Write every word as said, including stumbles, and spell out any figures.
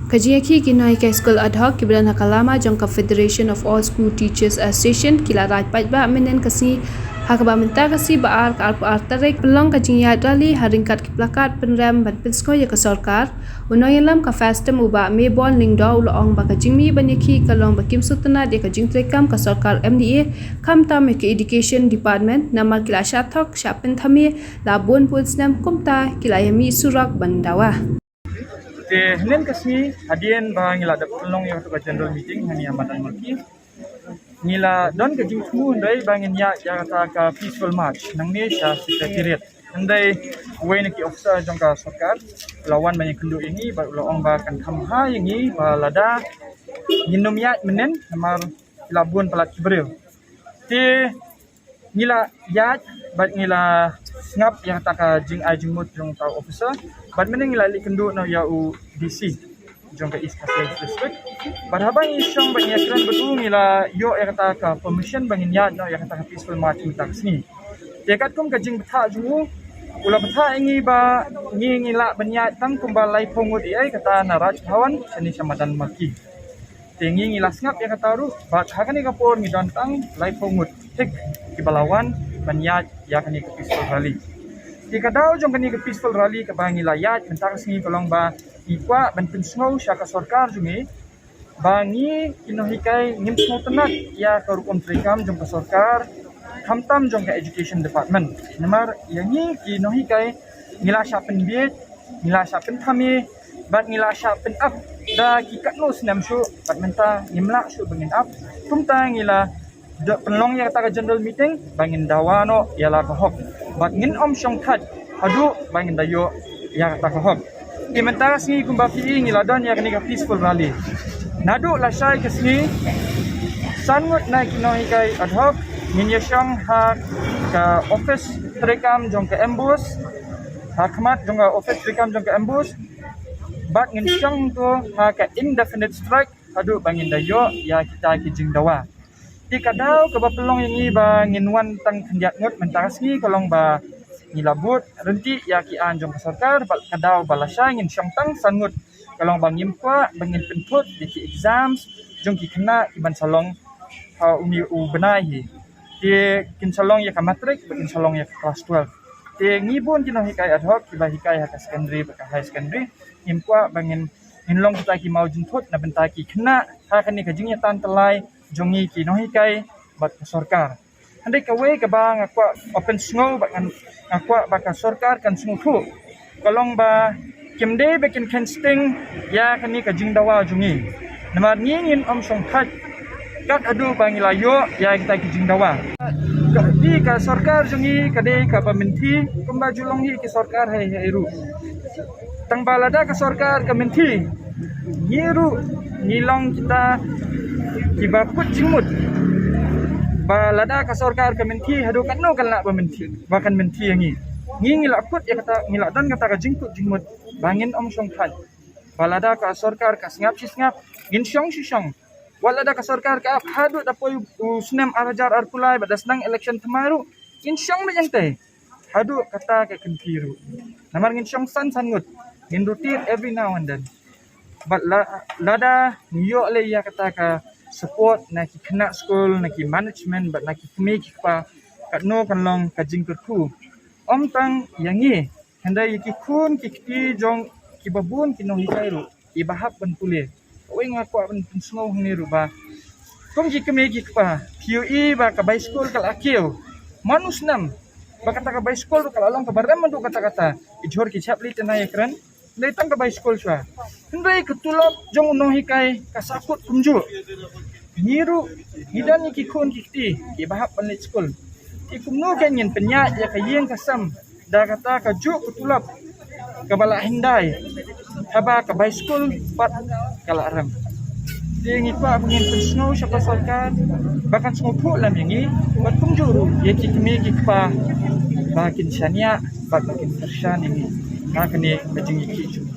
Ka jingïakhih ki nonghikai skul ad hoc kiba don ha ka lama jong ka Federation of All School Teachers Association ki la raid paidbah mynnin ka sngi, ha kaba mynta ka sngi ba ar ka arphew ar tarik pynlong ka jingïaid rally ha ryngkat ki plakat pynrem ban pynsngew ïa ka sorkar. U nongïalam ka FASTM u Bah Maybon Lyngdoh u la ong ba ka jingmih ban ïakhih ka long ba kim sngewtynnad ïa ka jingtreikam ka sorkar MDA, khamtam ïa ka Education Department, namar ki la shah thok shah pynthame la bun bun snem, kumta ki la ïa mih surok ban dawa. Te hynnin ka sngi, hadien ba ngi la dep pynlong ïa kata ka general meeting hangne ha Madan Malki, ngi la don ka jingthmu hynrei ba ngin ïaid ïa kata ka peaceful march nangne sha Secretariat. Hynrei uwei na ki officer jong ka sorkar u la wan ban ïakynduh ïa ngi bad u la ong ba kan kham bha ïa ngi ba lada ngin nym ïaid mynnin namar ki la bun palat ki briew. Te ngi la ïaid bad ngi la sngap ïa kata ka jingai jingmut jong uta u officer bad mynne ngi la leit kynduh noh ïa u DC jong ka East Khasi Hills District. Bad haba ngi shong bad ngi ïakren bad u ngi la ïoh ïa kata ka permission ba ngin ïaid noh ïa kata ka peaceful march mynta ka sngi. Te katkum ka jingbthah jong u, u la bthah ïa ngi ba ngi ngi lah ban ïaid tang kumba laiphew ngut ïa kata na Raj Bhavan shane sha Madan Malki. Te ngi ngi la sngap ïa kata ruh bad ha kane ka por ngi don tang laiphew ngut thik kiba la wan ban ïaid ïa kane ka peaceful rally. Te ka daw jong kane ka peaceful rally kaba ngi la ïaid mynta ka sngi ka long ba ngi kwah ban pynsngew sha ka sorkar jong ngi ba ngi ki nonghikai ngim sngewtynnad ïa ka rukom treikam jong ka sorkar, khamtam jong ka Education Department. Namar ïa ngi ki nonghikai ngi la shah pynbiej, ngi la shah pynthame bad ngi la shah pynap da ki katno snem shuh bad mynta ngim lah shuh ba ngin ap. Kumta ngi la da pynlong ïa kata ka general meeting ba ngin dawa noh ïa la ka hok bad ngin ym shongthait haduh ba ngin da ïoh ïa kata ka hok. Te mynta ka sngi kumba phi i ngi la don ïa kane ka peaceful rally. Naduh lashai ka sngi san ngut na ki nonghikai ad hoc ngin ïashong ha ka office treikam jong ka MBOSE, ha khmat jong ka office treikam jong ka MBOSE bad ngin shong to ha ka indefinite strike haduh ba ngin da ïoh ïa kita ki jingdawa. Te ka daw kaba pynlong ïa ngi ba ngin wan tang khyndiat ngut mynta ka sngi ka long ba ngi la bud ryntih ïa ki aiñ jong ka sorkar bad ka daw ba lashai ngin shong tang san ngut ka long ba ngim kwah ba ngin pynthut ïa ki exams jong ki khynnah kiban sa long ha une u bnai hi. Te kin sa long ïa ka matric bad kin sa long ïa ka class twelve. Te ngi bun ki nonghikai ad hoc kiba hikai ha ka secondary bad ka high secondary ngim kwah ba ngin ngin long kita ki maw jingthut na bynta ki khynnah ha kane ka jingïatan tyllai jong ngi ki nonghikai bad ka sorkar. Hynrei kawei kaba nga kwah ban pynsngew bad nga kwah ba ka sorkar kan sngewthuh ka long ba kim dei ba kin kheiñ sting ïa kane ka jingdawa jong ngi. Namar ngi ngin ym shongthait kat haduh ba ngi la ïoh ïa kita ki jingdawa. Ka, ka sorkar jong ngi ka dei kaba mynthi kumba ju long hi ki sorkar hei hei ruh. Tang ba lada ka sorkar ka mynthi, ngi ruh ngi long kita kiba kut jingmut. Ba lada ka sorkar ka mynthi haduh katno kan lah ba mynthi, ba kan mynthi ïa ngi. Ngi ngi la kut ïa kata, ngi la don kata ka jingkut jingmut ba ngin ym shongthait. Ba lada ka sorkar ka sngap shi sngap ngin shong shi shong. Wat lada ka sorkar ka ap haduh da poi u snem ar hajar arphew lai bad da sdang election thymmai ruh ngin shong beit hangtei. Haduh kata ka kynti ruh. Namar ngin shong san san ngut. Ngin rotate every now and then. Bad la, lada ngi ïoh lei ïa kata ka support na ki khynnah skul, na ki management bad na ki kmie ki kpa, katno kan long ka jingkyrkhu. Ym tang ïa ngi, hynrei ïa ki khun ki kti jong kiba bun ki nonghikai ruh kiba hap ban pule. Kawei nga kwah ban pynsngew hangne ruh ba kum ki kmie ki kpa, phi ïohi ba ka bai skul ka la kiew man u snem, ba kata ka bai skul ruh ka la long kaba rem haduh katta katta. Ki jhur ki shap leit tynrai ïakren, leit tang ka bai skul shuwa. Hynrei ka tulop jong u nonghikai ka sahkut kumjuh. Ngi ruh ngi don ïa ki khun ki kti kiba hap ban leit skul. Te kumno kan ngin pynïaid ïa ka ïing ka sem da kata kajuh ka tulop kaba la hyndai haba ka bai skul pat ka la rem. Te ngi kwah ba ngin pynsngew sha ka sorkar ba kan sngewthuh lem ïa ngi bad kumjuh ruh ïa ki kmie ki kpa ba kin shaniah bad ba kin kyrshan ïa ngi ha kane ka jingïakhih jong ngi.